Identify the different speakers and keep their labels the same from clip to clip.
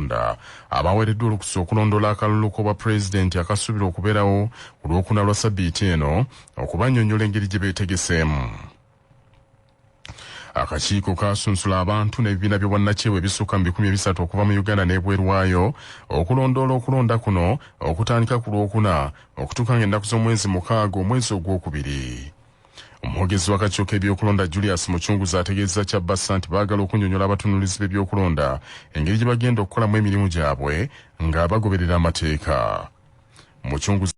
Speaker 1: ebyokulonda abaweereddwa olukusa okulondoola akalulu k'obwapulezidenti akasuubirwa okubeerawo ku Lwokuna lwa sabbiiti eno okubannyonnyola engeri gye beetegeseemu. Akakiiko kasunsula abantu n'ebibiina by'obwannakyewa ebisukka mu 300 okuva mu Uganda n'ebweru waayo okulondoola okulonda kuno okutandika ku Lwokuna okutuuka ng'ennaku z'omwezi 6 omwezi ogwokubiri. Omwogezi w'akakiiko k'ebyokulonda Julius Mucunguzi ategeezezza Kyabassa nti baagala okunnyonnyola abatunuulizi b'ebyokulonda engeri gye bagenda okukolamu emirimu gyabwe nga bagoberera amateeka. Mucunguzi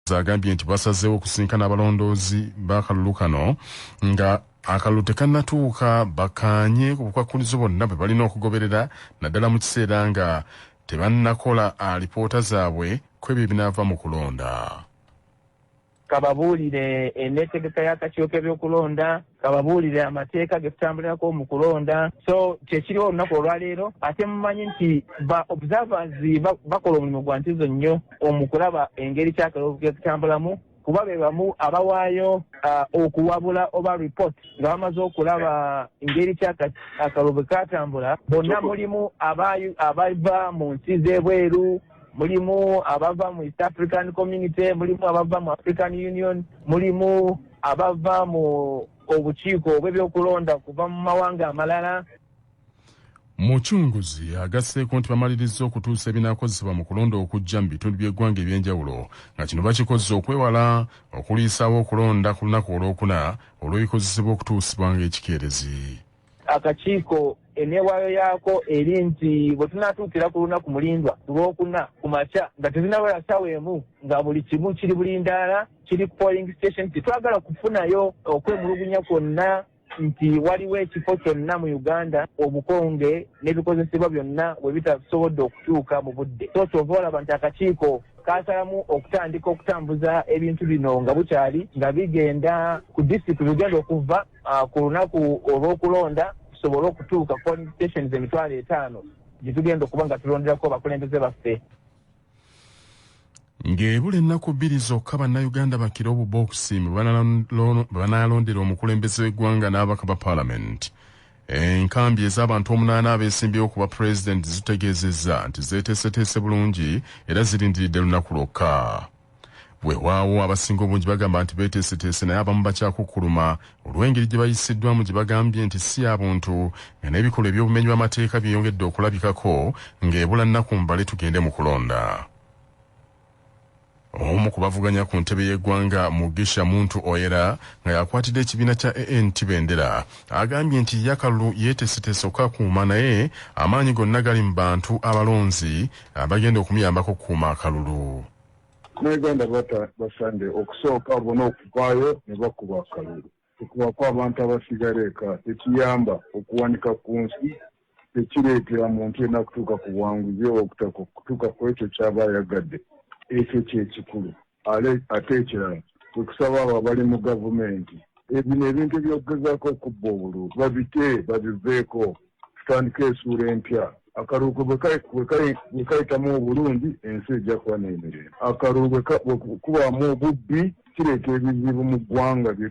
Speaker 1: agambye nti basazeewo okusinkana abalondoozi b'akalulu kano nga akalulu tekannatuuka bakkaanye ku bukwakkulizo bwonna bwe balina okugoberera naddala mu kiseera nga tebannakola alipoota zaabwe ku ebyo ebinaava mu kulonda.
Speaker 2: Kababuulire enneetegeka y'akakiiko k'ebyokulonda, kababuulire amateeka ge tutambulirako mu kulonda. So kyekiriwo olunaku olwaleero. Ate mumanyi nti ba observers bakola omulimu gwa nkizo nnyo omu kulaba engeri kyakalulu ke kutambulamu, kuba be bamu abawaayo okuwabula oba report nga bamaze okulaba engeri akalulu bwe katambula. Bonna mulimu abava mu nsi z'ebweru, mulimu abava mu East African Community, mulimu abava mu African Union, mulimu abava mu obukiiko obw'ebyokulonda kuva mu mawanga amalala.
Speaker 1: Mucunguzi agasseeko nti bamalirizza okutuusa ebinaakozesebwa mu kulonda okujja mu bitundu by'eggwanga eby'enjawulo nga kino bakikoze okwewala okuliisaawo okulonda ku lunaku olwokuna olw'ebikozesebwa okutuusibwa ng'ekikeerezi.
Speaker 2: Akakiiko eneewaayo yaako eri nti bwe tunaatuukira ku lunaku mulindwa ku Lwokuna ku makya nga tezinawera ssaawa 1 nga buli kimu kiri bulindaala kiri ku polling station, tetwagala kufunayo okwemulugunya kwonna nti waliwo ekifo kyonna mu Uganda obukonge n'ebikozesebwa byonna bwe bitasobodde okutuuka mu budde. So kyova olaba nti akakiiko kasalamu okutandika okutambuza ebintu bino nga bukyali nga bigenda ku disitulikiti bigenda okuva ku lunaku olw'okulonda tusobole okutuuka polling stations 500,000 gye tugenda okuba nga tulonderako abakulembeze baffe.
Speaker 1: Ng'ebula ennaku 2 zokka bannayuganda bakire obubookisi mwe banaalondera omukulembeze w'eggwanga n'ababaka ba paalamenti. Enkambi ez'abantu 8 abeesimbyewo ku bwapulezidenti zitegeezezza nti zeeteeseteese bulungi era zirindiridde lunaku lwokka. Weewaawo abasinga obungi bagamba nti beeteeseteese naye abamu bakyakukkuluma olw'engeri gye bayisiddwamu gye bagambye nti si ya buntu nga n'ebikolwa eby'obumenyi bw'amateeka byeyongedde okulabikako ng'ebula nnaku mbale tugende mu kulonda. Omu ku bavuganya ku ntebe y'eggwanga Mugisha Muntu Oyera nga yakwatidde ekibiina kya ANT bendera agambye nti ye akalulu yeeteeseteese okukakuuma naye amaanyi gonna gali mu bantu abalonzi abagenda okumuyambako okukuuma akalulu.
Speaker 3: Bannayuganda basande okusooka bona okuvaayo ne bakuba akalulu. Tekubako abantu abasigala eka, tekiyamba okuwanika ku nsi, tekireetera muntu yenna kutuuka ku buwanguzi oba okutuuka ku ekyo ky'aba ayagadde. Ekyo kye kikulu. Ate ekirala, kwe kusaba abo abali mu gavumenti, bino ebintu eby'okugezaako okubba obululu babite, babiveeko, tutandike essuula empya. Akalulu bwe kayitamu obulungi, ensi ejja kuba n'emirembe. Akalulu bwe kubaamu obubbi, kireeta ebizibu mu ggwanga bye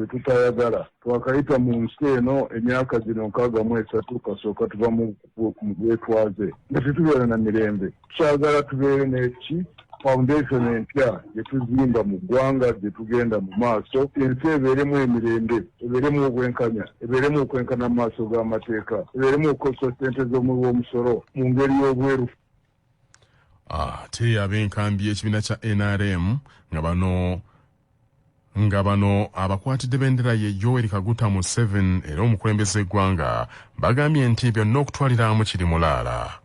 Speaker 3: tutayagala. Twakayita mu nsi eno emyaka gino 63 kasooka tuva mu bwetwaze nga tetubeera na mirembe. Tukyagala tubeere n'eki foundation empya gye tuzimba mu ggwanga gye tugenda mu maaso, ensi ebeeremu emirembe, ebeeremu obwenkanya, ebeeremu okwenkana mu maaso g'amateeka, ebeeremu okukozesa ssente z'omuwi w'omusolo mu ngeri y'obwerufu.
Speaker 1: Ate ab'enkambi y'ekibiina kya NRM nga bano abakwatidde bendera ye Yoweri Kaguta Museveni era omukulembeze w'eggwanga bagambye nti byonna okutwalira awamu kiri mulaala.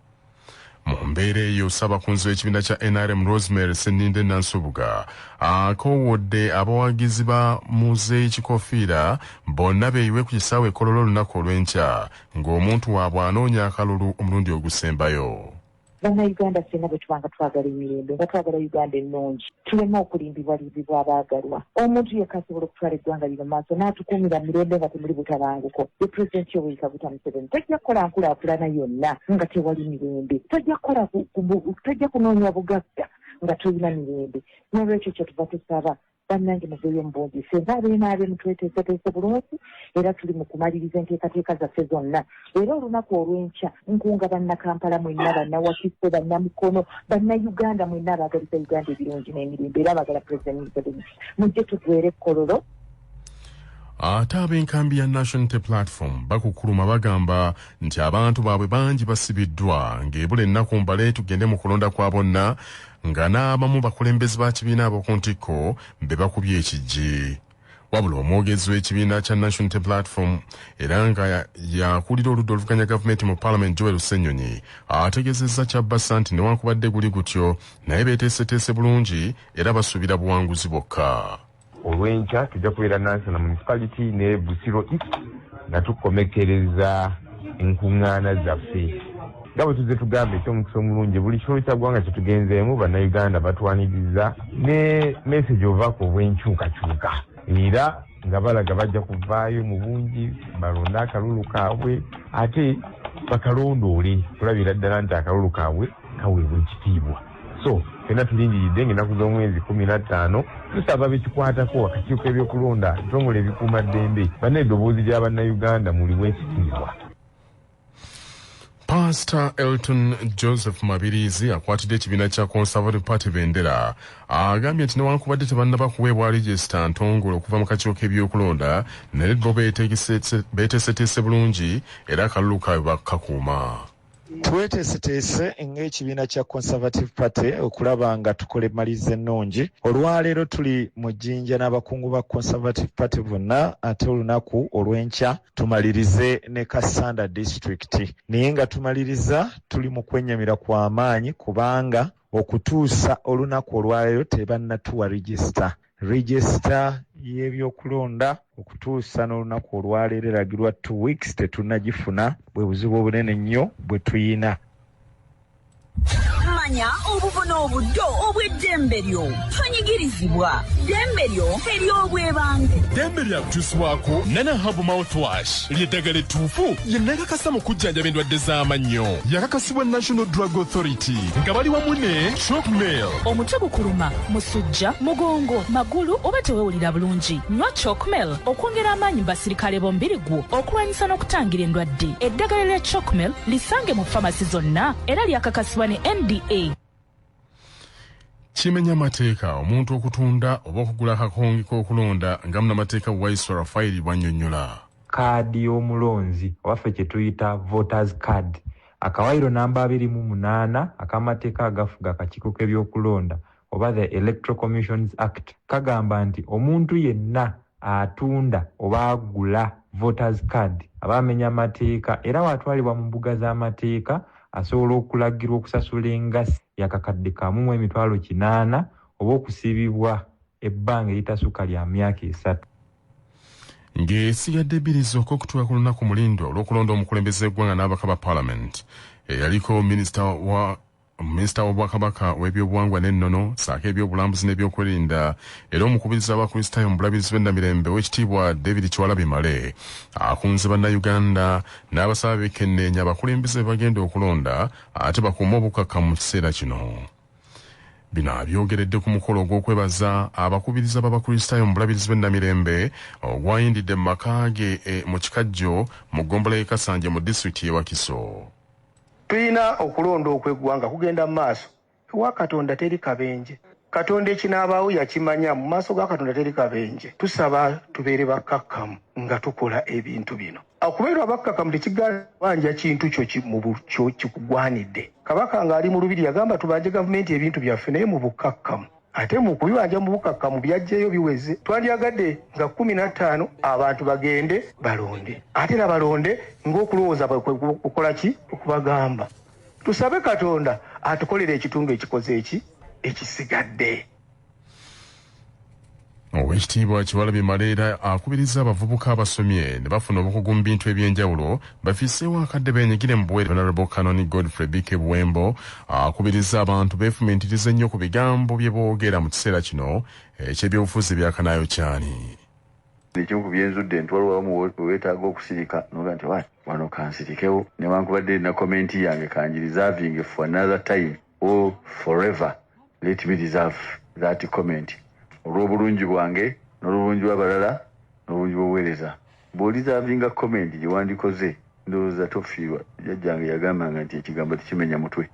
Speaker 1: Mu mbeera eyo ssabakunzi w'ekibiina kya NRM Rosemary Sseninde Nansubuga akoowodde abawagizi ba Muzeeyi Kikofiira bonna beeyiwe ku kisaawe e Kololo olunaku olw'enkya ng'omuntu waabwe anoonya akalulu omulundi ogusembayo.
Speaker 4: Bannayuganda ffenna bwe tuba nga twagala emirembe, nga twagala Uganda ennungi, tuleme okulimbibwalimbibwa abaagalwa. Omuntu yekka asobola okutwala eggwanga lino mu maaso n'atukuumira mu mirembe nga temuli butabanguko ye Pulezidenti Yoweri Kaguta Museveni. Tojja kukola nkulaakulana yonna nga tewali mirembe. Tojja kunoonya bugagga nga tolina mirembe. N'olwekyo kye tuva tusaba. Bannange, muveeyo mu bungi. Ffe ng'abenaabemu tweteeseteese bulungi era tuli mu kumaliriza enteekateeka zaffe zonna. Era olunaku olw'enkya nkunga Bannakampala mwenna, Bannawakiso, Bannamukono, Bannayuganda mwenna abaagaliza Uganda ebirungi n'emirembe era abaagala President Museveni, mujje tugwere Kololo.
Speaker 1: Ate ab'enkambi ya National Unity Platform bakukuluma, bagamba nti abantu baabwe bangi basibiddwa ng'ebula ennaku mbale tugende mu kulonda kwa bonna, nga n'abamu bakulembeze ba kibiina ab'oku ntikko be bakubye ekijji. Wabula omwogezi w'ekibiina kya National Unity Platform era nga yakulira oludda oluvuganya gavumenti mu Paalamenti, Joel Ssenyonyi, ategeezezza kyabbasa nti newankubadde guli gutyo, naye beeteeseteese bulungi era basuubira buwanguzi bwokka.
Speaker 5: Olw'enkya tujja kubeera Nansana Municipality ne Busiro East nga tukomekereza enkuŋŋaana zaffe. Nga bwe tuzze tugamba, ekyomukisa omulungi, buli kitundu kya ggwanga kyetugenzeemu, Bannayuganda batwaniriza ne message obubaka obw'enkyukakyuka, era nga balaga bajja kuvaayo mu bungi balonde akalulu kaabwe, ate bakalondoole kulabira ddala nti akalulu kaabwe kaweebwa ekitiibwa. So fenna tulindiridde ng'ennaku z'omwezi 15. Tusaba bekikwatako, akakiiko ebyokulonda, ebitongole ebikuuma ddembe, banna eddoboozi lya Bannayuganda mulimu ekitiibwa.
Speaker 1: Pastor Elton Joseph Mabirizi akwatidde ekibiina kya Conservative Party bendera agambye nti newankubadde tebannaba kuweebwa register ntongole okuva mu kakiiko k'ebyokulonda, naye bo beeteeseteese bulungi era akalulu kaabwe bakakuuma.
Speaker 6: Tweteeseteese ng'ekibiina kya Conservative Party okulaba nga tukola emmaliriza ennungi. Olwaleero tuli mu Jjinja n'abakungu ba Conservative Party bonna, ate olunaku olw'enkya tumalirize ne Kassanda District. Naye nga tumaliriza, tuli mu kwennyamira kwa maanyi kubanga okutuusa olunaku olwaleero tebannatuwa register y'ebyokulonda. Okutuusa n'olunaku olwaleero eragirwa 2 weeks, tetunnagifuna. Bwe buzibu obunene nnyo bwe tuyina.
Speaker 7: Manya obuvuna obuddo obw'eddembe lyo. Tonyigirizibwa, ddembe lyo ery'obwebange.
Speaker 1: Ddembe lyakutuusibwako Nana Herbal Mouthwash, lyeddagala ettuufu yenakakasa mu kujjanjaba endwadde z'amannyo. Yakakasibwa National Drug Authority nga bali wamu ne Chocmail.
Speaker 8: Omutwe gukuluma, musujja, mugongo, magulu oba tewewulira bulungi, nywa Chocmel okwongera amaanyi mu basirikale b'omubiri gwo okulwanyisa n'okutangira endwadde. Eddagala lya Chocmel lisange mu famasi zonna era lyakakasibwa ne NDA.
Speaker 1: Kimenya amateeka omuntu okutunda oba okugula akakonge k'okulonda, nga munnamateeka Waiswa Rafairi bw'annyonnyola.
Speaker 9: Kaadi y'omulonzi, owaffe kye tuyita voters card, akawaayiro namba 28 ak'amateeka agafuga akakiiko k'ebyokulonda oba the Electoral Commissions Act, kagamba nti omuntu yenna atunda oba agula voters card aba amenya amateeka, era bw'atwalibwa mu mbuga z'amateeka asobola okulagirwa okusasula engassi ya 1,800,000 oba okusibibwa ebbanga eritasukka lya myaka 3.
Speaker 1: Ng'esigadde 2 zokka okutuuka ku lunaku mulindo olw'okulonda omukulembeze w'eggwanga n'ababaka ba Paalamenti, eyaliko minisita w'Obwakabaka w'ebyobuwangwa n'ennono ssaako ebyobulambuzi n'ebyokwerinda era omukubiriza w'Abakristaayo mu bulabirizi bw'Ennamirembe, ow'ekitiibwa David Kyewalabye Male, akunze Bannayuganda n'abasaba bekenneenya abakulembeze be bagenda okulonda ate bakuume obukakkamu mu kiseera kino. Bino abyogeredde ku mukolo ogw'okwebaza abakubiriza b'Abakristaayo mu bulabirizi bw'Ennamirembe ogwayindidde mu maka ge mu Kikajjo mu ggombolola y'e Kasanje mu disitulikiti y'e Wakiso.
Speaker 10: Tulina okulonda okw'eggwanga kugenda mu maaso. Ewa Katonda teri kabenje. Katonda ekinaabaawo yakimanya. Mu maaso ga Katonda teri kabenje. Tusaba tubeere bakkakkamu nga tukola ebintu bino. Okubeera abakkakkamu tekiganja kintu kyo kyo kikugwanidde. Kabaka ng'ali mu lubiri yagamba, "Tubanje gavumenti ebintu byaffe, naye mu bukkakkamu." Ate mu kubibanja mu bukkakkamu byajjeyo biweze. Twandyagadde nga 15 abantu bagende balonde, ate era balonde ng'okulowooza bwe kukola ki okubagamba. Tusabe Katonda atukolere ekitundu ekikoze eki ekisigadde.
Speaker 1: Owekitiibwa Kyewalabye Male era akubiriza abavubuka abasomye ne bafuna obukugu mu bintu ebyenjawulo bafiiseewo akadde beenyigire mu buweereza. Honorable Canon Godfrey Bike Buwembo akubiriza abantu beefumintirize ennyo ku bigambo bye boogera mu kiseera kino eky'ebyobufuzi byakanaayo kyani.
Speaker 11: Ekimu ku byenzudde nti waliwo awamu weetaaga okusirika noga nti, "Wa wano kansirikewo, newankubadde na comment yange kangireserving for another time or forever. Let me reserve that comment." Olw'obulungi bwange n'olubulungi bw'abalala n'obulungi bw'obuweereza, bw'oreservinga comment gye wandikoze, ndowooza tofiirwa. Jjajjange yagambanga nti ekigambo tekimenya mutwe.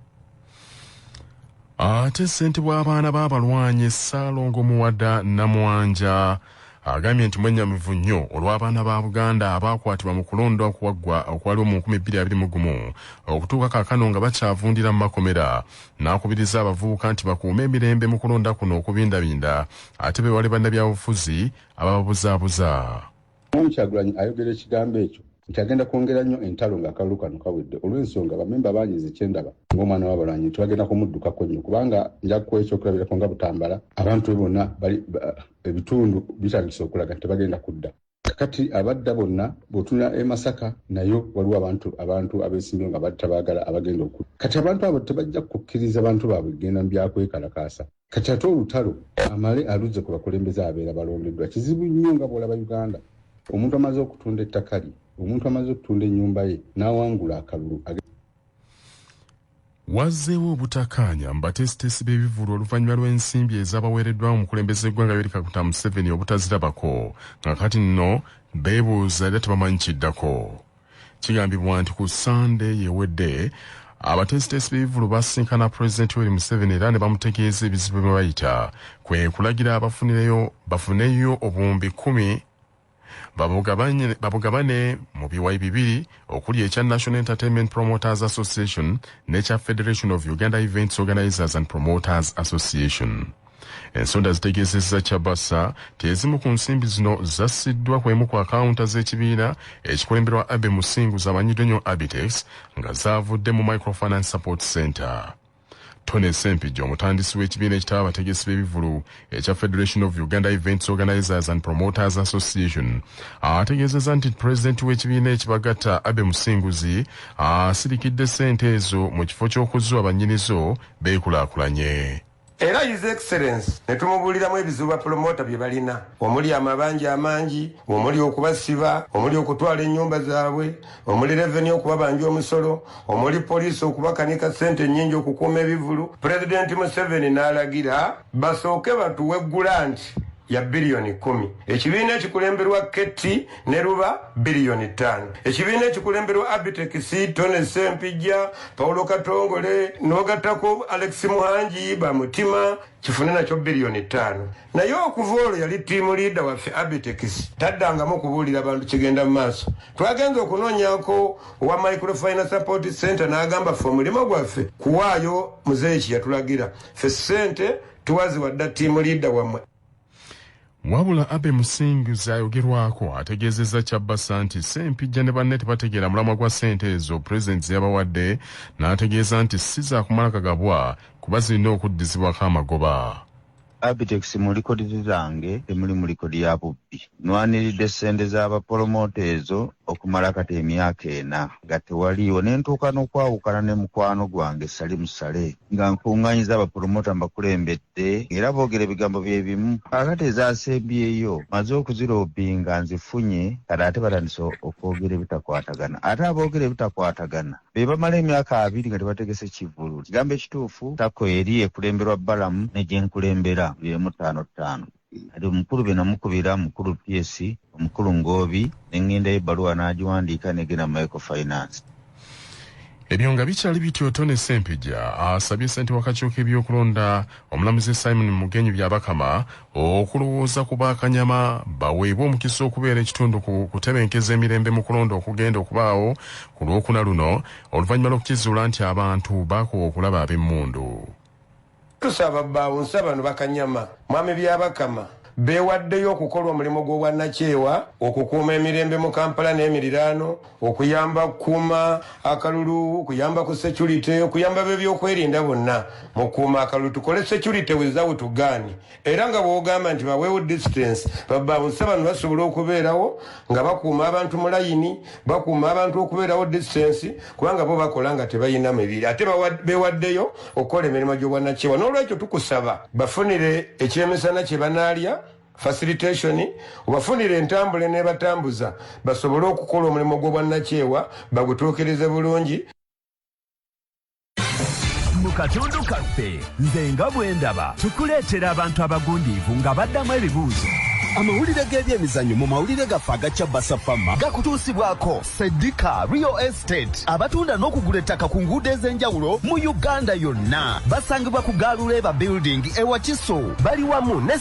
Speaker 1: Ate ssentebe w'abaana b'abalwanyi Ssaalongo Muwada Namwanja agambye nti mwennyamivu nnyo olw'abaana ba Buganda abaakwatibwa mu kulonda okuwaggwa okwaliwo mu 2021 okutuuka kaakano nga bakyavundira mu makomera, n'akubiriza abavubuka nti bakuume emirembe mu kulonda kuno okubindabinda ate beewale bannabyabufuzi abababuzaabuza.
Speaker 12: Mwami Kyagulanyi ayogera ekigambo ekyo nti agenda kwongera nnyo entalo ng'akalulu kano kawedde olw'ensonga bammemba bangi nze kye ndaba ng'omwana w'abalwanyi nti bagenda kumuddukako nnyo kubanga nja kuwa ekyokulabirako nga Butambala abantu be bonna bali ebitundu bitandise okulaga nti tebagenda kudda. Kakati abadda bonna bw'otunula e Masaka nayo waliwo abantu abantu abeesimbyewo nga tabaagala abagenda okudda. Kati abantu abo tebajja kukkiriza bantu baabwe kugenda mu byakwekalakaasa. Kati ate olutalo amale aluzze ku bakulembeze ababeera balondeddwa kizibu nnyo nga bw'olaba Uganda. Omuntu amaze okutunda ettaka lye, omuntu amaze okutunda ennyumba ye n'awangula akalulu.
Speaker 1: Wazzeewo obutakkaanya mu bateesiteesi b'ebivvulu oluvannyuma lw'ensimbi ezabaweereddwa omukulembeze w'eggwanga Yoweri Kaguta Museveni obutazirabako nga kati nno beebuuza era tebamanyi kiddako. Kigambibwa nti ku Ssande ewedde abateesiteesi b'ebivvulu basisinkana Pulezidenti Yoweri Museveni era ne bamutegeeza ebizibu bye bayita kwe kulagira bafuneyo obuwumbi 10 babugabane mu biwayi bibiri okuli ekya National Entertainment Promoters Association n'ekya Federation of Uganda Events Organizers and Promoters Association. Ensonda zitegeezezza Kyabasa nti ezimu ku nsimbi zino zassiddwa ku emu ku akawunta z'ekibiina ekikulemberwa Abe Musinguzi amanyiddwa ennyo Abitex nga zaavudde mu Microfinance Support Center. Tony Ssempijja omutandisi w'ekibiina ekitaba abategesi b'ebivvulu ekya Federation of Uganda Events Organizers and Promoters Association ategeezezza nti pulezidenti w'ekibiina ekibagatta Abe Musinguzi asirikidde ssente ezo mu kifo ky'okuziwa bannyinizo beekulaakulanye.
Speaker 13: Era His Excellence ne tumubuuliramu ebizibu bapulomota bye balina omuli amabanja amangi, omuli okubasiba, omuli okutwala ennyumba zaabwe, omuli revenue okubabanja omusolo, omuli poliisi okubakanika ssente nnyingi okukuuma ebivvulu. Pulezidenti Museveni n'alagira basooke batuwe gulanti ya biliyoni 10. Ekibiina ekikulemberwa KT ne Ruba biliyoni 5. Ekibiina ekikulemberwa Abitex, Tony Ssempijja, Paulo Katongole n'ogattako Alex Muhangi Bamutima kifune nakyo biliyoni 5. Naye okuva olwo yali team leader waffe Abitex taddangamu kubuulira abantu kigenda mu maaso. Twagenze okunoonyaako owa Microfinance Support Center n'agamba ffe omulimu gwaffe kuwaayo muzeeyi kye yatulagira. Ffe ssente tuwaziwadda team leader wammwe.
Speaker 1: Wabula Abe Musinguzi ayogerwako ategeezezza Kyabasa nti Ssempijja ne banne tebategeera mulamwa gwa ssente ezo pulezidenti ze yabawadde n'ategeeza nti si za kumala kagabwa kuba zirina okuddizibwako amagoba.
Speaker 14: Abitex mu likodi zange temuli mu likodi ya bubbi. Nwaniridde ssente z'abapolomota ezo okumala kati emyaka 4 nga tewaliiwo ne ntuuka n'okwawukana ne mukwano gwange Salim Saleh nga nkuŋŋaanyiza abapolomota mbakulembedde era boogera ebigambo bye bimu. Kaakati ezasembyeyo maze okuzirobinga nzifunye kati ate batandise okwogera ebitakwatagana. Ate aboogera ebitakwatagana be bamala emyaka 2 nga tebategese kivvulu. Kigambo ekituufu tako eri ekulemberwa Balamu ne gye nkulembera emu 5 5. Ate omukulu be namukubira mukulu PS omukulu Ngobi ne ŋŋendayo ebbaluwa n'agiwandiika negenda mu microfinance.
Speaker 1: Ebyo nga bikyali bityo, Tony Ssempijja asabye ssentebe w'akakiiko k'ebyokulonda omulamuzi Simon Mugenyi Byabakama okulowooza ku bakanyama baweebwe omukisa okubeera ekitundu ku kutebenkeza emirembe mu kulonda okugenda okubaawo ku Lwokuna luno oluvannyuma lw'okukizuula nti abantu baakoowa okulaba ab'emmundu.
Speaker 13: Tusaba bawunsa bano bakanyama mwami Byabakama beewaddeyo okukola omulimu gw'obwannakyewa okukuuma emirembe mu Kampala n'emiriraano, okuyamba kukuuma akalulu, okuyamba ku security, okuyamba b'ebyokwerinda bonna mu kukuuma akalulu. Tukole security without gun. Era nga bw'ogamba nti baweewo distance, babawunsa bano basobola okubeerawo nga bakuuma abantu mu layini, bakuuma abantu okubeerawo distance kubanga bo bakola nga tebalina mibiri ate beewaddeyo okukola emirimu gy'obwannakyewa. N'olwekyo tukusaba bafunire ekyemisana kye banaalya facilitation, obafunire entambula eneebatambuza basobole okukola omulimu gw'obwannakyewa bagutuukirize bulungi.
Speaker 7: Mu
Speaker 15: Mu katundu kaffe Nze nga bwe ndaba, tukuleetera abantu abagundiivu nga baddamu ebibuuzo.
Speaker 16: Amawulire g'ebyemizannyo mu mawulire gaffe agacya Basafama gakutuusibwako Sedika Real Estate, abatunda n'okugula ettaka ku nguudo ez'enjawulo mu Uganda yonna. Basangibwa ku Galuleba Building e Wakiso. Bali wamu ne